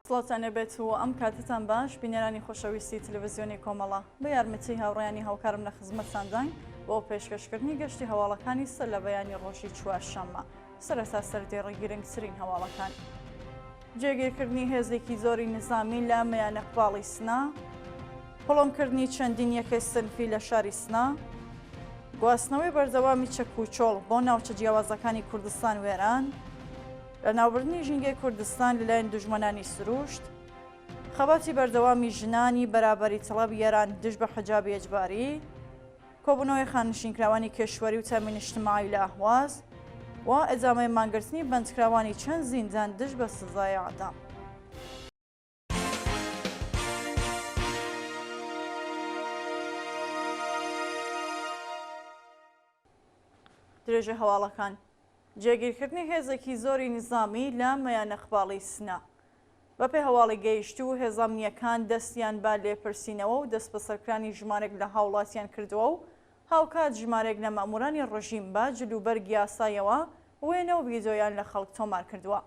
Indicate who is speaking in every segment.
Speaker 1: سڵاوتان لێبێت و ئەم کاتەتان باش بینەرانی خۆشەویستی تلویزیۆنی کۆمەڵە بە یارمەتی هاوڕێیانی هاوکارم لە خزمەتتانداین بۆ پێشکەشکردنی گەشتی هەواڵەکانی سەر لە بەیانی ڕۆژی چوارشەممە سەرەتا سەردێڕی گرنگترین هەواڵەکان. جێگیرکردنی هێزێکی زۆری نیزامی لە مەیانەقباڵی سنە، پڵۆمکردنی چەندین یەکەی سنفی لە شاری سنە، گواستنەوەی بەردەوامی چەک و چۆڵ بۆ ناوچە جیاوازەکانی کوردستان و ئێران، لەناوبردنی ژینگەی کوردستان لەلایەن دوژمنانی سروشت، خەباتی بەردەوامی ژنانی بەرابەری تەڵەبی ئێران دژ بە حجابی ئێجباری، کۆبوونەوەی خانەنشینکراوانی کێشوەری و تەئمین ئیجتماعی لە ئەهواز و ئیدامەی مانگرتنی بەندکراوانی چەند زیندان دژ بە سزای ئێعدام. درێژەی هەواڵەکان. جێگیرکردنی هێزێکی زۆری نیزامی لە مەیانەقباڵی سنە. بەپێی هەواڵی گەیشتوو، هێزە ئەمنییەکان دەستیان بە لێپرسینەوە و دەستبەسەرکرانی ژمارێک لە هاوڵاتیان کردووە و هاوکات ژمارێک لە مەئموورانی ڕژیم بە جلوبەرگی یاساییەوە وێنە و ڤیدیۆیان لە خەڵک تۆمار کردووە.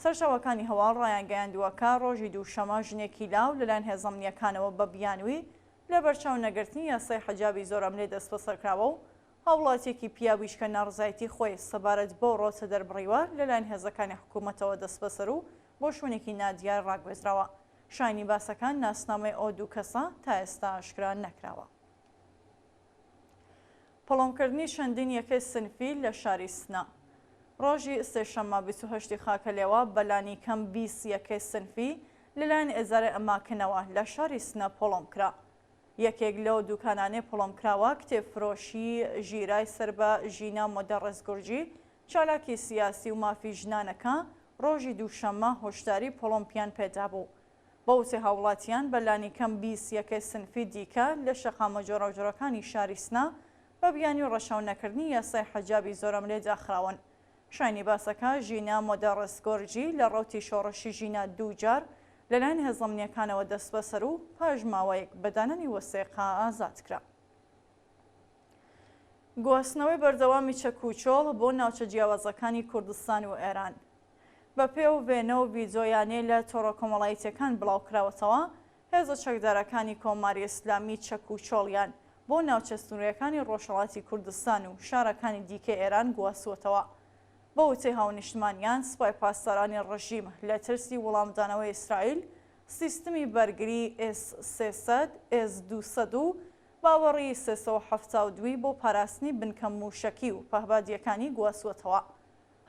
Speaker 1: سەرچاوەکانی هەواڵ ڕایانگەیاندووە کە ڕۆژی دووشەمە ژنێکی لاو لەلایەن هێزە ئەمنییەکانەوە بە بیانووی لەبەرچاو نەگرتنی یاسای حەجابی زۆرەملێ دەستبەسەرکراوە و هاوڵاتیەکی پیاویش کە ناڕەزایەتی خۆی سەبارەت بەو ڕەوتە دەربڕیوە، لەلایەن هێزەکانی حکوومەتەوە دەستبەسەر و بۆ شوێنێکی نادیار ڕاگوێزراوە. شایانی باسەکان ناسنامەی ئەو دوو کەسە تا ئێستا ئاشکرا نەکراوە. پڵۆمکردنی چەندین یەکەی سنفی لە شاری سنە. ڕۆژی سێشەممە 28 ی خاکەلێوە بە لانیکەم 20 یەکەی سنفی لەلایەن ئێزارەی ئەماکنەوە لە شاری سنە پڵۆم کرا. یەکێک لەو دوکانانەی پڵۆمکراوە کتێبفرۆشی ژیرای سەر بە ژینا مۆدەڕێس گورجی، چالاکی سیاسی و مافی ژنانە کە ڕۆژی دووشەممە هۆشداری پڵۆمپیان پێدابوو. بە وتەی هاووڵاتیان بە لانیکەم 20 یەکەی سنفی دیکە لە شەقامە جۆراوجۆرەکانی شاری سنە بە بیانووی ڕەچاونەکردنی یاسای حەجابی زۆرەملێ داخراون. شایانی باسە کە ژینا مۆدەڕس گۆرجی لە ڕەوتی شۆڕشی ژینا دووجار لەلایەن هێزە ئەمنییەکانەوە دەستبەسەر و پاش ماوەیەک بە دانانی وەسێقە ئازاد کرا. گواستنەوەی بەردەوامی چەک و چۆڵ بۆ ناوچە جیاوازەکانی کوردستان و ئێران. بەپێ و وێنە و ڤیدیۆیانەی لە تۆڕە کۆمەڵایەتییەکان بڵاوکراوەتەوە، هێزە چەکدارەکانی کۆماری ئیسلامی چەک و چۆڵیان بۆ ناوچە سنوورییەکانی ڕۆژهەڵاتی کوردستان و شارەکانی دیکەی ئێران گواستووەتەوە. بە وتەی هاونیشتمانیان، سوپای پاسدارانی ڕژیم لە ترسی وڵامدانەوەی ئیسرائیل، سیستمی بەرگری ئێس 300، ئێس 200 و باوەڕی 372 ی بۆ پاراستنی بنکە مووشەکی و پەهبادییەکانی گواستووەتەوە.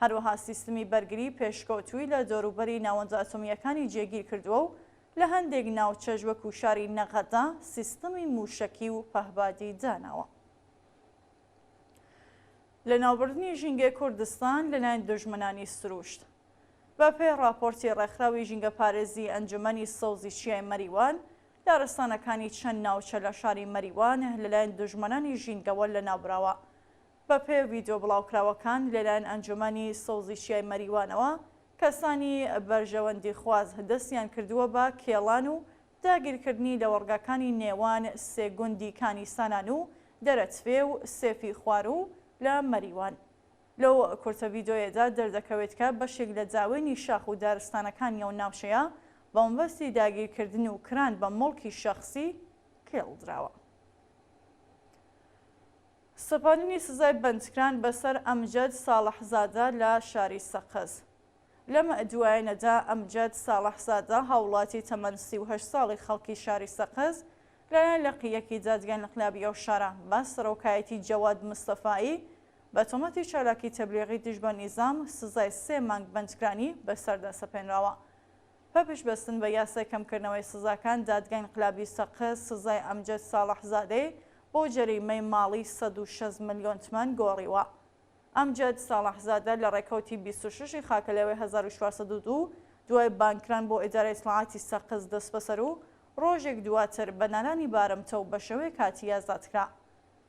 Speaker 1: هەروەها سیستمی بەرگری پێشکەوتووی لە دەوروبەری ناوەندە ئەتۆمییەکانی جێگیر کردووە و لە هەندێک ناوچەش وەکو شاری نەغەدە سیستمی مووشەکی و پەهبادی داناوە. لەناوبردنی ژینگەی کوردستان لەلایەن دوژمنانی سروشت. بەپێی ڕاپۆرتی ڕێکخراوی ژینگەپارێزی ئەنجومەنی سەوزی چیای مەریوان، دارستانەکانی چەند ناوچە لە شاری مەریوان لەلایەن دوژمنانی ژینگەوە لەناوبراوە. بەپێ ڤیدیۆ بڵاوکراوەکان لەلایەن ئەنجومەنی سەوزی چیای مەریوانەوە، کەسانی بەرژەوەندیخواز دەستیان کردووە بە کێڵان و داگیرکردنی لەوەڕگاکانی نێوان سێ گوندی کانی سانان و دەرەتفێ و سێفی خواروو لە مەریوان. لەو کورتە ڤیدیۆیەدا دەردەکەوێت کە بەشێک لە داوێنی شاخ و دارستانەکانی ئەو ناوچەیە بە مەبەستی داگیرکردن و کران بە موڵکی شەخسی کێڵدراوە. سەپاندنی سزای بەندکران بەسەر ئەمجەد ساڵحزادە لە شاری سەقز. لەم دوایەنەدا ئەمجەد ساڵحزادە هاووڵاتی تەمەن 38 ساڵی خەڵکی شاری سەقز لەلایەن لقی یەکی دادگای ئینقلابی ئەو شارە بە سەرۆکایەتی جەواد مستەفایی بە تۆمەتی چالاکی تەبلیغی دژ بە نیزام سزای سێ مانگ بەندکرانی بەسەردا سەپێنراوە. بە پشتبەستن بە یاسای کەمکردنەوەی سزاکان، دادگای ئینقلابی سەقز سزای ئەمجەد ساڵحزادەی بۆ جەریمەی ماڵی 160 ملیۆن تمەن گۆڕیوە. ئەمجەد ساڵحزادە لە ڕێکەوتی 26 ی خاکەلێوەی 1402 دوای بانگکران بۆ ئیدارەی ئیتڵاعاتی سەقز دەستبەسەر و ڕۆژێک دواتر بە نانانی بارمتە و بە شێوەی کاتی ئازاد کرا.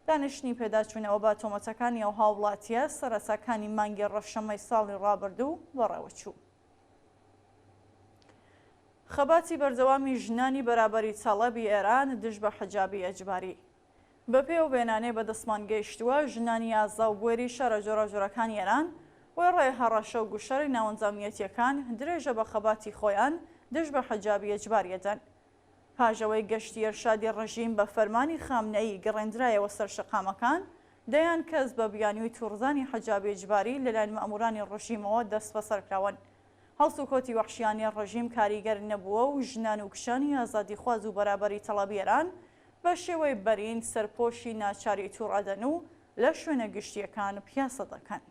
Speaker 1: دانیشتنی پێداچوونەوە بە تۆمەتەکانی ئەو هاووڵاتییە سەرەتاکانی مانگی ڕەشەممەی ساڵی ڕابردوو بەڕێوەچوو. خەباتی بەردەوامی ژنانی بەرابەری تەڵەبی ئێران دژ بە حەجابی ئێجباری. بەپێی ئەو وێنانەی بەدەستمان گەیشتووە، ژنانی ئازا و بوێری شارە جۆراوجۆرەکانی ئێران، وێڕای هەڕەشە و گوشاری ناوەندە ئەمنیەتییەکان، درێژە بە خەباتی خۆیان دژ بە حەجابی ئیجباری ئەدەن. پاش ئەوەی گەشتی ئێرشادی ڕژیم بە فەرمانی خامنەیی گەڕێندرایەوە سەر شەقامەکان، دەیان کەس بە بیانووی تووڕدانی حەجابی ئیجباری لەلایەن مەئموورانی ڕژیمەوە دەستبەسەر کراون. هەڵسوکەوتی وەحشیانەی ڕژیم کاریگەر نەبووە و ژنان و کچانی ئازادیخواز و بەرابەری تەڵەبی ئێران بە شێوەی بەرین سەرپۆشی ناچاری تووڕ ئەدەن و لە شوێنە گشتییەکان پیاسە دەکەن.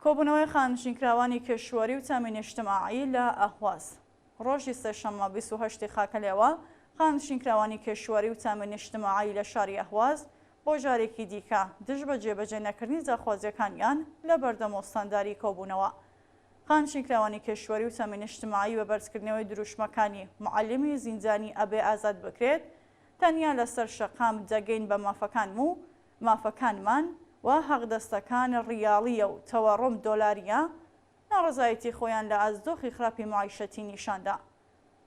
Speaker 1: کۆبوونەوەی خانەنشینکراوانی کشوەری و تامین ئیجتماعی لە ئەهواز. ڕۆژی سێشەممە 28 ی خاکەلێوە، خانەنشینکراوانی کشوەری و تامین ئیجتماعی لە شاری ئەهواز بۆ جارێکی دیکە دژ بە جێبەجێ نەکردنی داخوازییەکانیان لە بەردەم ئوستانداری کۆبوونەوە. خانەنشینکراوانی کشوەری و تامین ئیجتماعی بە بەرزکردنەوەی دروشمەکانی موعەلیمی زیندانی ئەبێ ئازاد بکرێت، تەنیا لەسەر شەقام دەگەین بە مافەکانم و مافەکانمان و حەقدەستەکان ڕیاڵییە و تەوەڕۆم دۆلارییە، ناڕەزایەتی خۆیان لە ئاست دۆخی خراپی معیشەتی نیشاندا.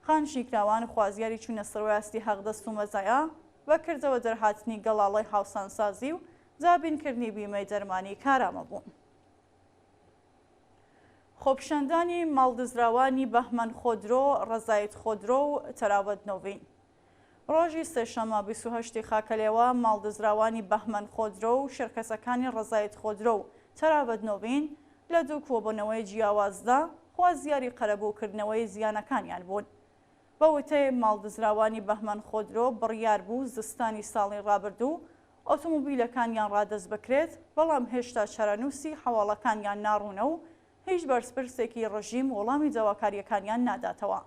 Speaker 1: خانشینکراوان خوازیاری چوونە سەروەی ئاستی حەقدەست و مەزایا، بە کردەوە دەرهاتنی گەڵاڵەی هاوسانسازی و دابینکردنی بیمەی دەرمانی کارامە بوون. خۆپیشاندانی ماڵدزراوانی بەهمەن خۆدرۆ، ڕەزایت خۆدرۆ و تەراوەت نۆڤین. ڕۆژی سێشەممە 28 ی خاکەلێوە، ماڵدزراوانی بەهمەن خۆدرۆ و شێرکەتەکانی ڕەزایت خۆدرۆ و تەراوەت نۆڤین لە دوو کۆبوونەوەی جیاوازدا خوازیاری قەرەبووکردنەوەی زیانەکانیان بوون. بە وتەی ماڵدزراوانی بەهمەن خۆدرۆ بڕیار بوو زستانی ساڵی ڕابردوو ئۆتۆمۆبیلەکانیان ڕادەست بکرێت، بەڵام هێشتا چارەنووسی حەواڵەکانیان ناڕوونە و هیچ بەرپرسێکی ڕژیم وەڵامی داواکارییەکانیان ناداتەوە.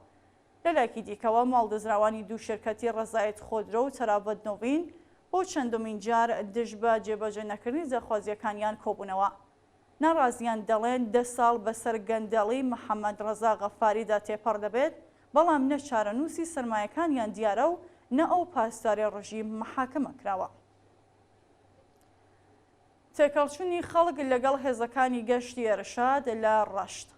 Speaker 1: لەلایەکی دیکەوە ماڵدزراوانی دوو شرکەتی ڕەزایەت خۆدرۆ و تەراڤەت نۆڤین بۆ چەندمین جار دژ بە جێبەجێ نەکردنی داخوازییەکانیان کۆبوونەوە. ناڕازییان دەڵێن دە ساڵ بەسەر گەندەڵی محەمەد ڕەزا غەفاریدا تێپەڕ دەبێت، بەڵام نە چارەنووسی سەرمایەکانیان دیارە و نە ئەو پاسدارەی ڕژیم محاکمە کراوە. تێکەڵچوونی خەڵک لەگەڵ هێزەکانی گەشتی ئێرشاد لە ڕەشت.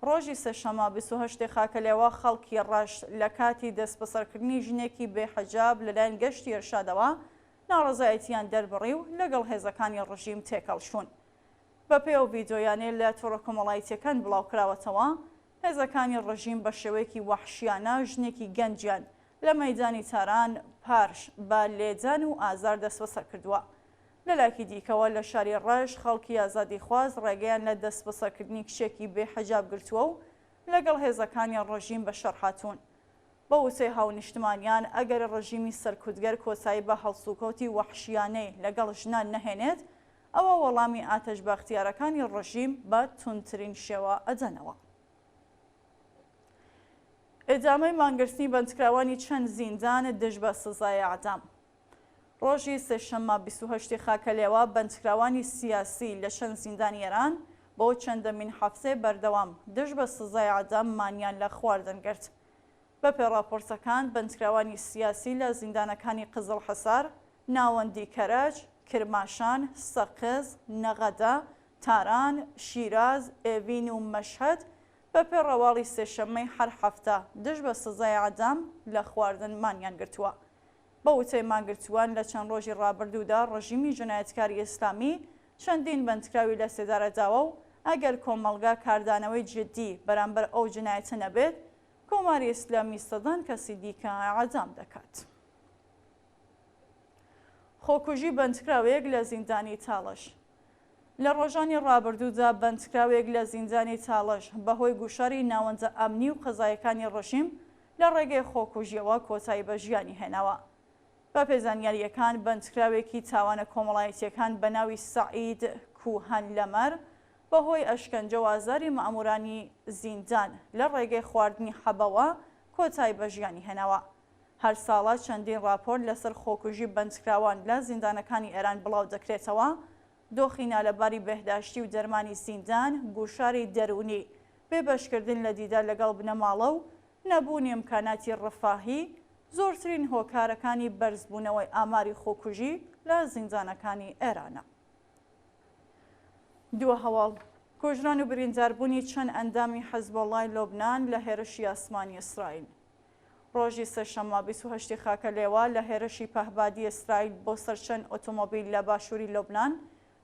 Speaker 1: ڕۆژی سێشەممە 28 ی خاکەلێوە خەڵکی ڕەشت لە کاتی دەستبەسەرکردنی ژنێکی بێ حەجاب لەلایەن گەشتی ئێرشادەوە ناڕەزایەتییان دەربڕی و لەگەڵ هێزەکانی ڕژیم تێکەڵ چوون. بەپێی ئەو ڤیدیۆیانەی لە تۆڕە کۆمەڵایەتییەکان بڵاوکراوەتەوە، هێزەکانی ڕژیم بە شێوەیەکی وەحشیانە ژنێکی گەنجیان لە مەیدانی تاران پارش بە لێدان و ئازار دەستبەسەر کردووە. لەلایەکی دیکەوە لە شاری ڕەشت خەڵکی ئازادیخواز ڕێگەیان لە دەستبەسەرکردنی کچێکی بێ حەجاب گرتووە و لەگەڵ هێزەکانی ڕژیم بە شەڕ هاتوون. بە وتەی هاونیشتمانیان، ئەگەر ڕژیمی سەرکوتگەر کۆتایی بە هەڵسوکەوتی وەحشیانەی لەگەڵ ژنان نەهێنێت، ئەوا وەڵامی ئاتەشبەختیارەکانی ڕژیم بە توندترین شێوە ئەدەنەوە. ئیدامەی مانگرتنی بەندکراوانی چەند زیندان دژ بە سزای ئێعدام. ڕۆژی سێشەممە 28 ی خاکەلێوە بەندکراوانی سیاسی لە چەند زیندانی ئێران بۆ چەندەمین هەفتەی بەردەوام دژ بە سزای ئێعدام مانیان لە خواردن گرت. بەپێی ڕاپۆرتەکان بەندکراوانی سیاسی لە زیندانەکانی قزڵحەسار، ناوەندی کەرەج، کرماشان، سەقز، نەغەدە، تاران، شیراز، ئێڤین و مەشهەد بەپێی ڕەواڵی سێشەممەی هەر هەفتە دژ بە سزای ئێعدام لە خواردن مانیان گرتووە. بە وتەی مانگرتووان لە چەند ڕۆژی ڕابردوودا ڕژیمی جنایەتکاری ئیسلامی چەندین بەندکراوی لە سێدارە داوە و ئەگەر کۆمەڵگا کاردانەوەی جدی بەرامبەر ئەو جنایەتە نەبێت کۆماری ئیسلامی سەدان کەسی دیکە ئێعدام دەکات. خۆکوژی بەندکراوێک لە زیندانی تاڵش. لە ڕۆژانی ڕابردوودا بەندکراوێک لە زیندانی تاڵش بەهۆی گوشاری ناوەندە ئەمنی و قەزایەکانی ڕژیم لە ڕێگەی خۆکوژیەوە کۆتایی بە ژیانی هێناوە. بەپێی زانیارییەکان بەندکراوێکی تاوانە کۆمەڵایەتییەکان بە ناوی سەعید کوهەن لەمەر بەهۆی ئەشکەنجە و ئازاری مەئموورانی زیندان لە ڕێگەی خواردنی حەبەوە کۆتایی بە ژیانی هێناوە. هەر ساڵە چەندین ڕاپۆرت لەسەر خۆکوژی بەندکراوان لە زیندانەکانی ئێران بڵاو دەکرێتەوە، دۆخی نالەباری بێهداشتی و دەرمانی زیندان، گوشاری دەروونی، بێبەشکردن لە دیدار لەگەڵ بنەماڵە و نەبوونی ئیمکاناتی ڕفاهی، زۆرترین هۆکارەکانی بەرزبوونەوەی ئاماری خۆکوژی لە زیندانەکانی ئێرانە. دوا هەواڵ، کوژران و برینداربوونی چەند ئەندامی حزبوڵڵای لوبنان لە هێرشی ئاسمانی ئیسرائیل. ڕۆژی سێشەممە 28 ی خاکەلێوە لە هێرشی پەهبادی ئیسرائیل بۆ سەر چەند ئۆتۆمۆبیل لە باشووری لوبنان،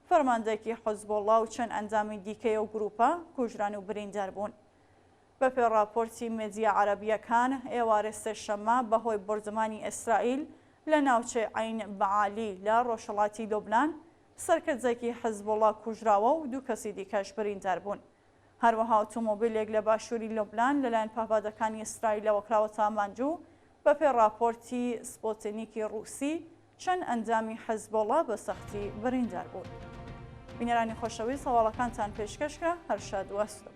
Speaker 1: فەرماندەیەکی حزبوڵڵا و چەند ئەندامی دیکەی ئەو گرووپە کوژران و بریندار بوون. بەپێی ڕاپۆرتی مێدیا عەرەبییەکان، ئێوارەی سێشەممە بەهۆی بۆردومانی ئیسرائیل لە ناوچەی عەین بەعالی لە ڕۆژهەڵاتی لوبنان، سەرکردەیەکی حزبوڵڵا کوژراوە و دوو کەسی دیکەش بریندار بوون. هەروەها ئۆتۆمۆبیلێک لە باشووری لوبنان لەلایەن پەهبادەکانی ئیسرائیلەوە کراوەتە ئامانج و بەپێی ڕاپۆرتی سپۆتنیکی ڕووسی، چەند ئەندامی حزبوڵڵا بە سەختی بریندار بوون. بینەرانی خۆشەویست هەواڵەکانتان پێشکەش کرا، هەر شاد و ئاسوودە بن.